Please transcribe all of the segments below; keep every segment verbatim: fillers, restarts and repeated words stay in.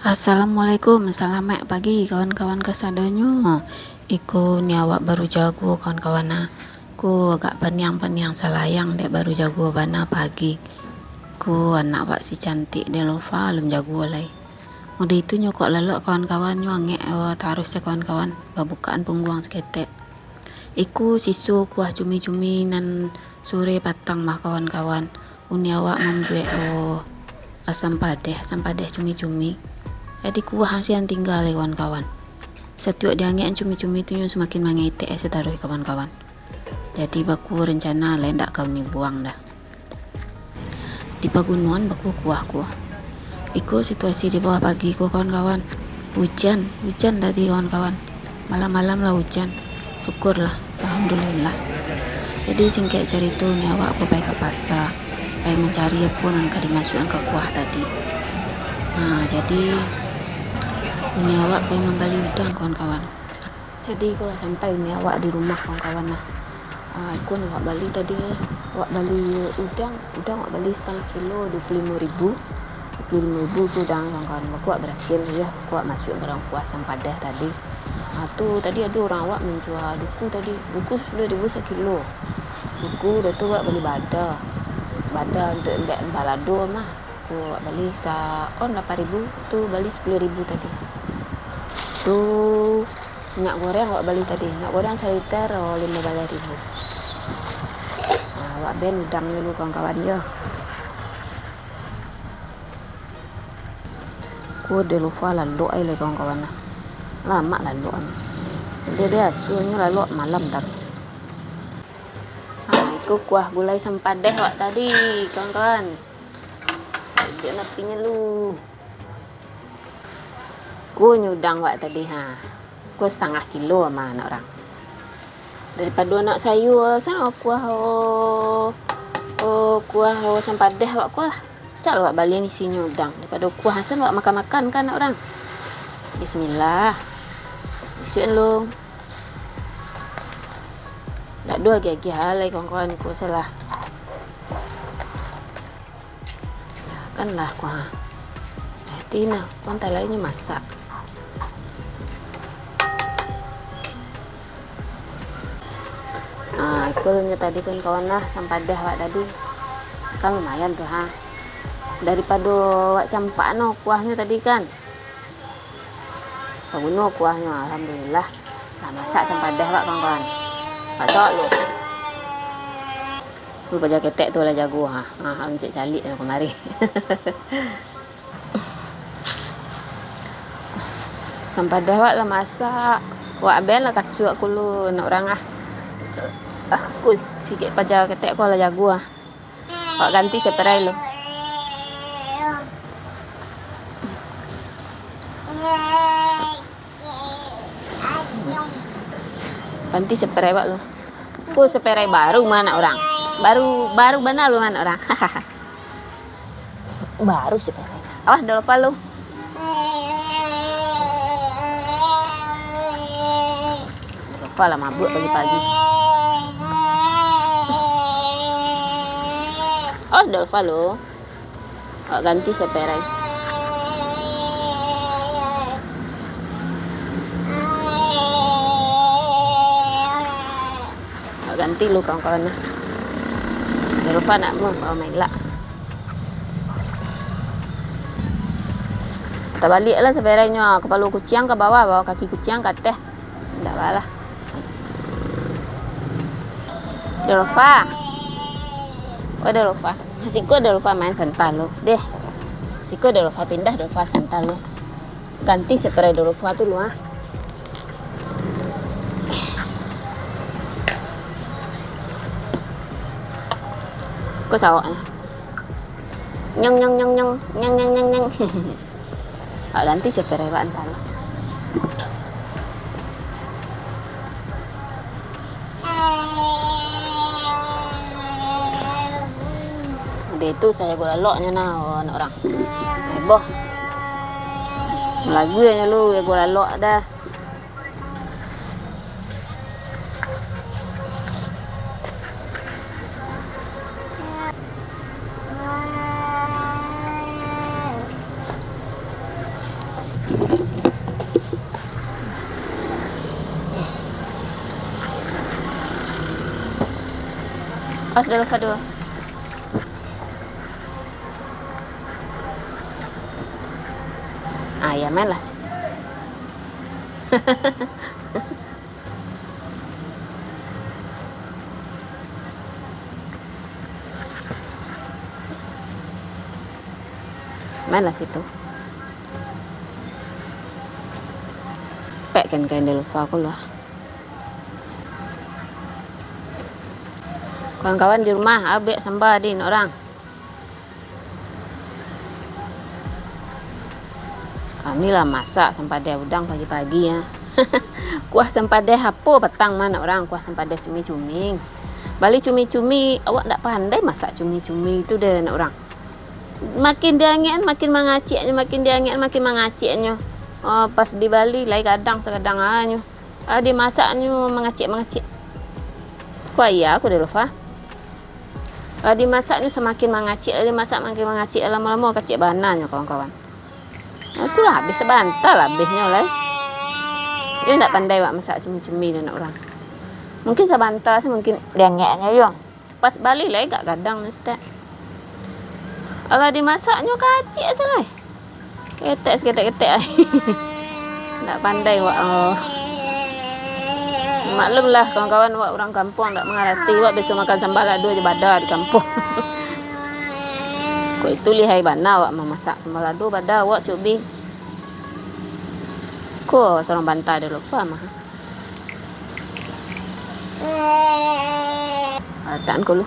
Assalamualaikum, salamaik pagi kawan-kawan kasadonyo. Iko uni awak baru jaguo kawan-kawan ah. Ko agak paniang-paniang salayang dek baru jaguo bana pagi. Ko anak awak si cantik Delofa alun jaguo lai. Udah itu nyo kok lalok kawan-kawan, nyo angek, eh, taruih se kawan-kawan, babukaan pungguang saketek. Iko siso kuah cumi-cumi nan sore patang mah kawan-kawan. Uni awak mambuek, oh, asam padeh, asam padeh cumi-cumi. Jadi kuah sian tingga lai kawan-kawan. Satiok diangek cumi-cumi tu nyo samakin mangetek se taruih kawan-kawan. Jadi baku rencana lai ndak ka uni buang dah. Di pagunuan bakukuah ko. Iko situasi di bawah pagi ko, kawan-kawan. Ujan, ujan tadi, kawan-kawan. Malam-malam lah ujan. Syukurlah, alhamdulillah. Jadi, singkek carito, uni awak ko pai ka pasa, pai mancari apo nan ka dimasuakan ka kuah tadi. Nah, jadi, uni awak pai mambali udang, kawan-kawan. Jadi, iko lah sampai uni awak di rumah, kawan-kawan, nah. Ah, iko nan awak bali tadi, awak bali udang, udang awak bali satangah kilo, duo puluah limo ribu. Duo puluah limo ribu tu udang, kawan-kawan. Bakuah barasil yo, kuah masuak ka dalam kuah asam padeh tadi. Ah, tu tadi ado urang awak manjua duku tadi, duku sapuluah ribu sakilo. Duku, dah tu awak bali bada. Bada untuak ambek balado mah. Tu awak bali sa-, on lapan ribu, tu bali sapuluah ribu tadi. Tu minyak goreng awak bali tadi. Minyak goreng saliter, oh, limo baleh ribu. Nah, awak ben udang dulu, kawan-kawan, yo. Ko Delofa lalok ai lai, kawan-kawan, nah. Lamak lalok an. Dia biasonyo lalok malam tadi. Ah, iko kuah gulai asam padeh awak tadi, kawan-kawan. Tunjuak apinyo lu. Ko nyo udang wak tadi, ha. Ko satangah kilo mah anak urang. Daripado nak sayua, san kuah, oh, oh, kuah, oh, asam padeh wak kuah. Cak lo wak bali isinyo udang. Daripado kuah, san wak makan-makan kan anak urang. Bismillah. Isuak lu. Dak ado agiah-agiah lai, kawan-kawan, ko salah. Kan lah kuah. Hati nah, kuah talainyo masak. Ah, iko nyo tadi, kawan-kawan, lah, asam padeh wak tadi. Kan lumayan tu, ha. Daripado wak campak no kuahnyo tadi kan. Paguno kuahnyo, alhamdulillah. Lah masak asam padeh wak, kawan-kawan. Masak lu. Lu paja ketek tu lah jago, ha. Ha, ha, cek caliak tu kamari. Asam padeh wak lah masak. Wak ben lah kasuak kulu nak urang ah. Ah, ku sikit paja ketek ku lah jago ah. Wak ganti seperai lu. Ganti seperai wak lu. Ku seperai baru mah anak urang. Baru, baru bana lu mah anak urang. Baru seperai. Awas Delofa lu. Delofa lah mabuak pagi-pagi. Awas Delofa lu. Awak ganti seperai. Awak ganti lu kawan-kawan lah. Delofa nak mu, awak main lah. Tabaliak lah seperai nyo, kapalo kuciang ka bawah, bawa kaki kuciang ka ateh. Ndak apalah. Delofa. Oh, Delofa. Siko Delofa main santa lu. Deh. Siko Delofa pindah, Delofa santa lu. Ganti seperai Delofa tu lu, ah. Ko sawak lah. Nyong, nyong, nyong, nyong. Nyong, nyong, nyong, nyong. Awak ganti seperai wak antah lah. Udah itu sayo jago lalok nyo nah, oh, anak urang. Heboh. Lagu nyo lu jago lalok dah. Pas dulu, Fadul. Ah, ya, main lah. Main lah situ. Pek kan kain dia lupa aku lah. Kawan-kawan di rumah, abek samba di nak orang. Kami lah masak sampadeh udang pagi-pagi, ya. Kuah sampadeh apo patang mah, nak orang? Kuah sampadeh cumi-cumi. Bali cumi-cumi, awak ndak pandai masak cumi-cumi tu deh, nak orang. Makin diangekan, makin mangaciknyo, makin diangekan, makin mangaciknyo. Oh, pas dibali, lai gadang sagadang anyo. Ah, dimasaknyo mangacik-mangacik. Kuah iya aku deh, Lofa. Lah dimasaknyo samakin mangacik, lah dimasak makin mangacik, lamo-lamo kacik bana nyo, kawan-kawan. Nah, itulah, abih sabanta lah abihnyo lai. Iyo ndak pandai wak masak cumi-cumi dek anak urang. Mungkin sabanta se mungkin diangeknyo yo. Pas bali lai agak gadang nyo saketek. Alah dimasaknyo kacik se lai. Ketek saketek-ketek ai. Ndak pandai wak, oh. Maklumlah kawan-kawan, wak urang kampuang ndak mangarati, wak biaso makan samba lado jo bada di kampuang. Kok itu lihai bana wak mamasak samba lado bada wak cubi. Ko surang banta dulu, paham ah. Latakan ko lu.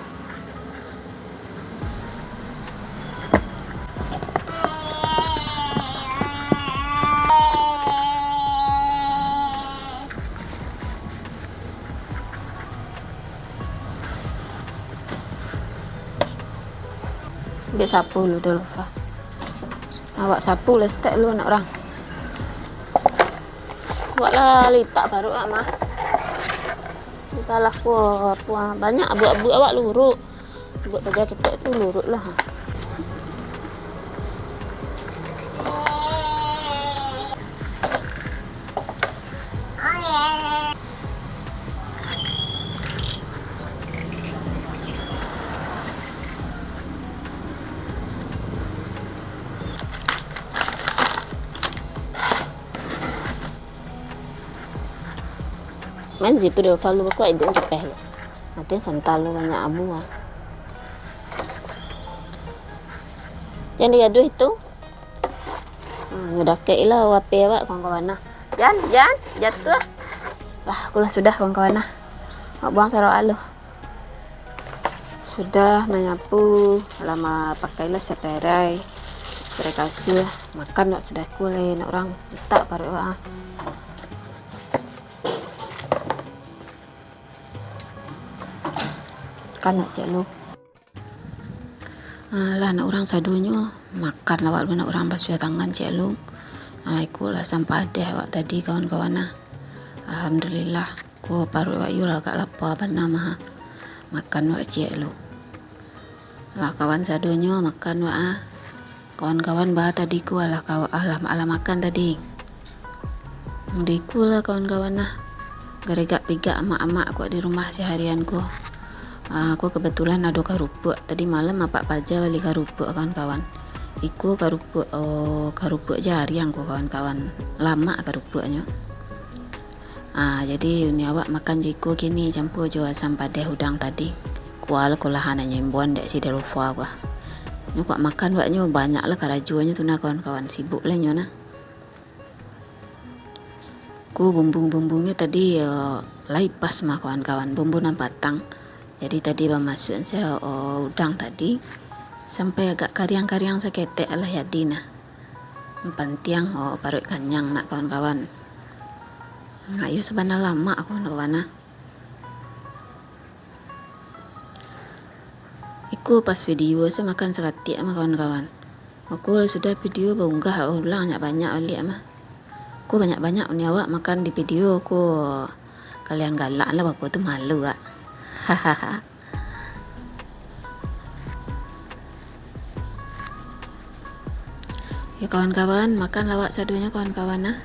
Ambiak sapu lu tu, Lofa. Awak sapu lah saketek lu, anak urang. Buatlah litak paruik awak mah. Entahlah, puah, puah. Banyak abuak-abuak awak luruik. Buek paja ketek tu luruik lah. Main situ dulu, Fal, lu bakuak idung capeh lu. Nanti santal lu banyak abu ah. Jan digaduah itu. Hmm, nyo dakek lah api awak, kawan-kawan nah. Jan, Jan, jatuah. Lah, aku lah sudah, kawan-kawan nah. Awak buang sarawak lu. Sudah manyapu, lama pakai lah seperai. Seperai kasua. Makan wak sudah ku lai, nak urang. Litak paruik wak ah. Makan wak ciek lu. Ah, lah, nak urang sadonyo makan lah wak lu, nak urang basuah tangan ciek lu. Ah, iko lah sampadeh wak tadi, kawan-kawan nah. Alhamdulillah, ko paruik wak iyo lah agak lapa bana mah. Makan wak ciek lu. Lah, kawan sadonyo makan wak ah. Kawan-kawan, ba tadi ko alah kawa-, alah, alah makan tadi. Di ko lah kawan-kawan nah. Garegak pigak amak-amak ko di rumah saharian ko. Ah, ko kebetulan ado karupuak. Tadi malam apak paja bali karupuak, kawan-kawan. Iko karupuak, oh, karupuak jariang ko, kawan-kawan. Lamak karupuaknyo. Ah, jadi uni awak makan jo iko kini, campua jo asam padeh udang tadi. Kual kolahan anyo imbon dek si Delofa ko ah. Nyo kuak makan wak nyo, banyak lah karajonyo tu nah, kawan-kawan. Sibuk lah nyo nah. Ko bumbung-bumbungnyo tadi, eh, lai pas mah, kawan-kawan. Bumbu nan patang. Jadi tadi bamasuak se, oh, udang tadi. Sampai agak kariang-kariang saketek lah jadi nah. Pantiang, oh, paruik kanyang nak, kawan-kawan. Nah, iyo sabana lamak, kawan-kawan, nah. Iko pas video se makan sakatiak mah, kawan-kawan. Mako sudah video baunggah ulang banyak-banyak baliak mah. Ko banyak-banyak uni awak makan di video ko. Kalian galak lah, bako tu malu, wak. Hahaha. Ya kawan-kawan, makanlah awak sadonyo kawan-kawan nah.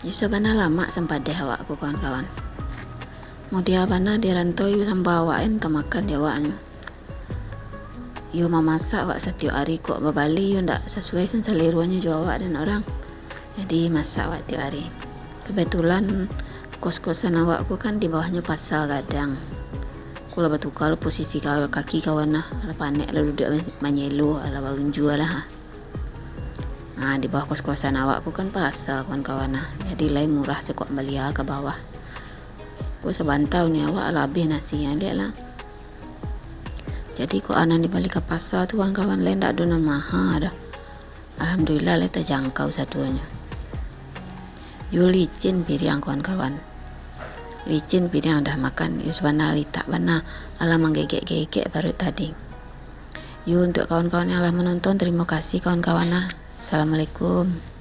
Yo sabana lamak sampadeh awak ko kawan-kawan. Mudia bana di rantau yo samba awak en tamakan di awaknyo. Yo mamasak awak satiok ari kok babali yo ndak sasuai san saleronyo jo awak dan urang. Jadi masak awak tiok ari. Kebetulan kos-kosan awak ko kan di bawahnyo pasa gadang. Ko lah batuka lo posisi ka-, kaki kawan nah. Alah panek lah duduak manyelo, alah baunjua lah. Nah, di bawah kos-kosan awak ko kan pasa kawan-kawan nah. Jadi lai murah se kok balia ka bawah. Ko sabanta ni awak lah abih nasi, liek lah. Jadi kok anan dibali ka pasa tu kawan-kawan, lai ndak ado nan maha doh. Alhamdulillah lai tajangkau sadonyo. Yo licin piriang kawan-kawan. Licin piriang dah makan, yo sabana litak bana, alah manggegek-gegek paruik tadi. Yo, untuk kawan-kawan yang lah menonton, terima kasih kawan-kawan nah. Assalamualaikum.